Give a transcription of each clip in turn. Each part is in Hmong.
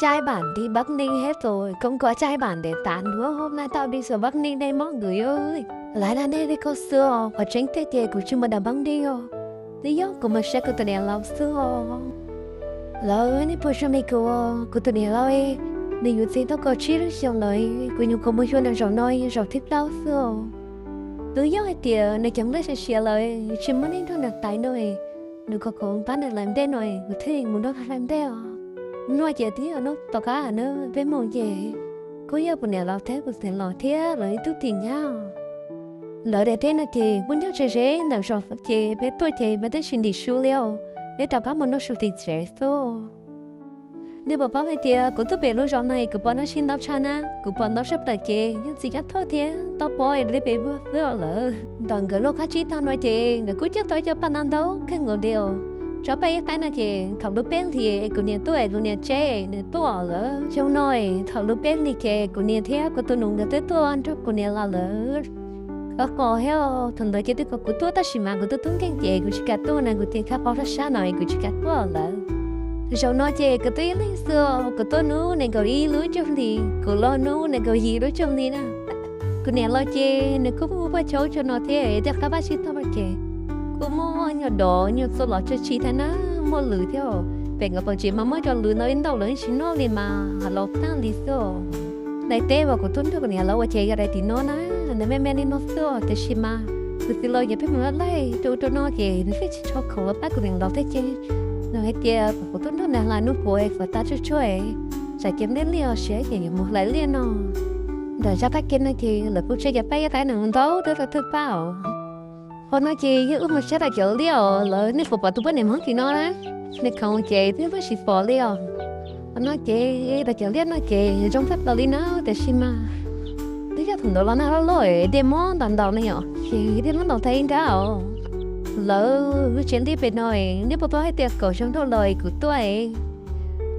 Chai bản đi Bắc Ninh hết rồi, không có chai bản để tán nữa, hôm nay tao đi xuống Bắc Ninh đây mọi người ơi. Lái là nên đi câu xưa, có tránh tiết kiệm của Trương Bá Đảng Bắc Ninh rồi. Twb yog kuv mus saib kuv tus niam laus xwb os. Lawv, nej puas tso me kuv, kuv tus niam laus, nws yuav txiv tau kaum tsib lub xyoos lawm, kuv nyuam qhuav mus xyuas nws zaum no zaum thib plaub xwb os. Twb yog hais tias nws ceev nplej siav siav lawm, tsis muaj neeg nrog nws tais no, nws khov kho pab nws hlais nplej no, kuv thiaj mus nrog hlais nplej os. Noj ces twb yog noj tom qab na, peb mus ces kuj yog kuv niam laus thiab kuv txiv laus thiab lawv ib tug tim nyab. Lawv daim teb no ces kuj nyob ze ze ntawm zos ces peb tuaj ces peb twb tsis ntim su li os, peb rov qab mus noj su tim tsev xwb. Nej puas paub hais tias kuv tuaj pem lub zos no kuv pom dab tsi ntau tshaj na, kuv pom ntau tshaj plaws ces yog txiv cov thoj thiab tau pom li pem vuag xwb os lawm. Ntawm nkawd lub qab tsib taug no ces nkawd kuj coj tau cov paj ntau ntau kawg nkaus li os. Tsob paj ib qaib no ces thaum lub peb hlis kuv niam tuaj es kuv niam tseb nws tuaj lawm. Xyoo no thaum lub peb hlis ces kuv niam thiab kuv tus nus nkawd twb tuaj nrog kuv niam los lawm. Qhov qos thiab thaum ntawd ces twb kom kuv tuaj tab sis mas kuv tus tub nkeeg ces kuv tsis kam tuaj na, kuv tias khab qos sab sab no kuv tsis kam tuaj lawm. Zaum no ces kuv tuaj ib leeg xwb, kuv tuaj hnub nees nkaum ib lub cuaj hlis, kuv los hnub nees nkaum yim lub cuaj hlis na. Kuv niam los ces nws kuj muaj paj chaub tso no thiab, tej qab paj tsib taug no ces kuj muaj nyuag dov nyuag txua los tso tsis tag na, muaj lws thiab. Pem nkawd pom tsev mas muaj cov lws ntau ib ntau lawm tsis noj li mas los tag li xwb. Daim teb uas kuv tuaj nrog kuv niam lawv ua ces yog daim tim no na, nws me me li no xwb tiam sis mas kuv txiv laus ces pheej mus laij laij rau rau no ces nws thiaj tsis tshua khoom los pab kuv niam laus thiab ces nws hais tias kom kuv tuaj nrog nws hlais hnub puav kom tas tsuag tsuag, tsam ces nplej liaj siav ces yuav mus hlais liaj no. Ntawm zaj qab ke no ces lawv kuj tseb cov paj ib qaib no ntau rau rau thawj paj os. Qhov no ces yog wb mus saib daim cawv liaj os lawv, nej puas pom tus poj niam hmoob tim no na, nws khoom ces twb pheej tsis pom li os. Qhov no ces daim cawv liaj no ces zoo tshaj plaws li na, tiam sis mas twb yog thaum ntawd los nag loj loj dej muab ntaus ntaus na yom, ces dej muab ntaus tag ib nrab os. Lawv lub tsev liaj pem no, nej puas paub hais tias kaum xyoo dhau los kuv tuaj,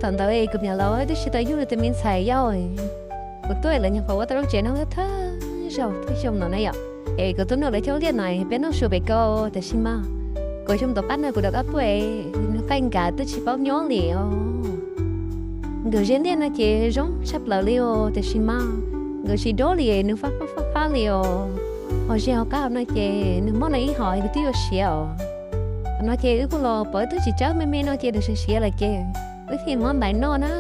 thaum ntawd kuv niam laus twb tsis tau yug nws tus me ntxhais yau. Kuv tuaj lawv nyuam qhuav ua tau lub tsev no thawj zaug thawj xyoo no na yom, es kuv tuaj noj lawv chaw liaj no peb noj su pem ko, tiam sis mas kaum xyoo tom qab no kuv rov qab tuaj, nws qaij nkas twb tsis paub nyob li os. Nkawd ze liaj no ces zoo tshaj plaws li os, tiam sis mas nkawd tsis dob li, nws fab fab fab fab li os. Ho ze hauv qab hauv no ces nws muab no ib hom nws twb yuav siav os. Qhov no ces wb kuj los pom wb twb tsis tsawb me me no ces nws siav siav lawm ces wb thiaj muab ntais noj na.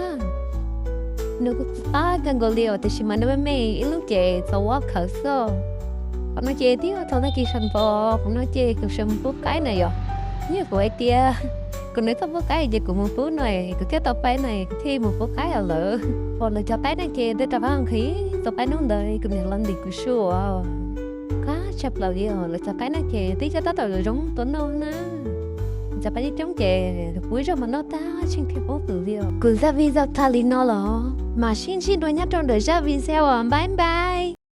Nws kuj qab kawg nkaus li os, tiam sis mas nws me me ib lub ces txaus vab khawv xwb. Qhov no ces twb yog thaum tag kis sawv ntxov, qhov no ces kuv sawv mus pub qaib na yom. Yog kuv hais tias kuv nws txoj pub qaib ces kuv mus pub no, kuv thiaj tau paj no kuv thiaj mus pub qaib os lawm. Pom lawv cov qaib no ces tej rau qab nqhis txog qaib hnub ntawd kuv niam los ntim kuv su os. Qab tshaj plaws li os, lawv cov qaib no ces twb yog tab tom zoo tuaj noj na. Cov paj coob coob ces pub zog mas noj tag tsheej thiab pub pwm li os. Kuv zaj video tag li no los, mam sib ntsib dua nyob rau ntawm zaj video uas bye bye.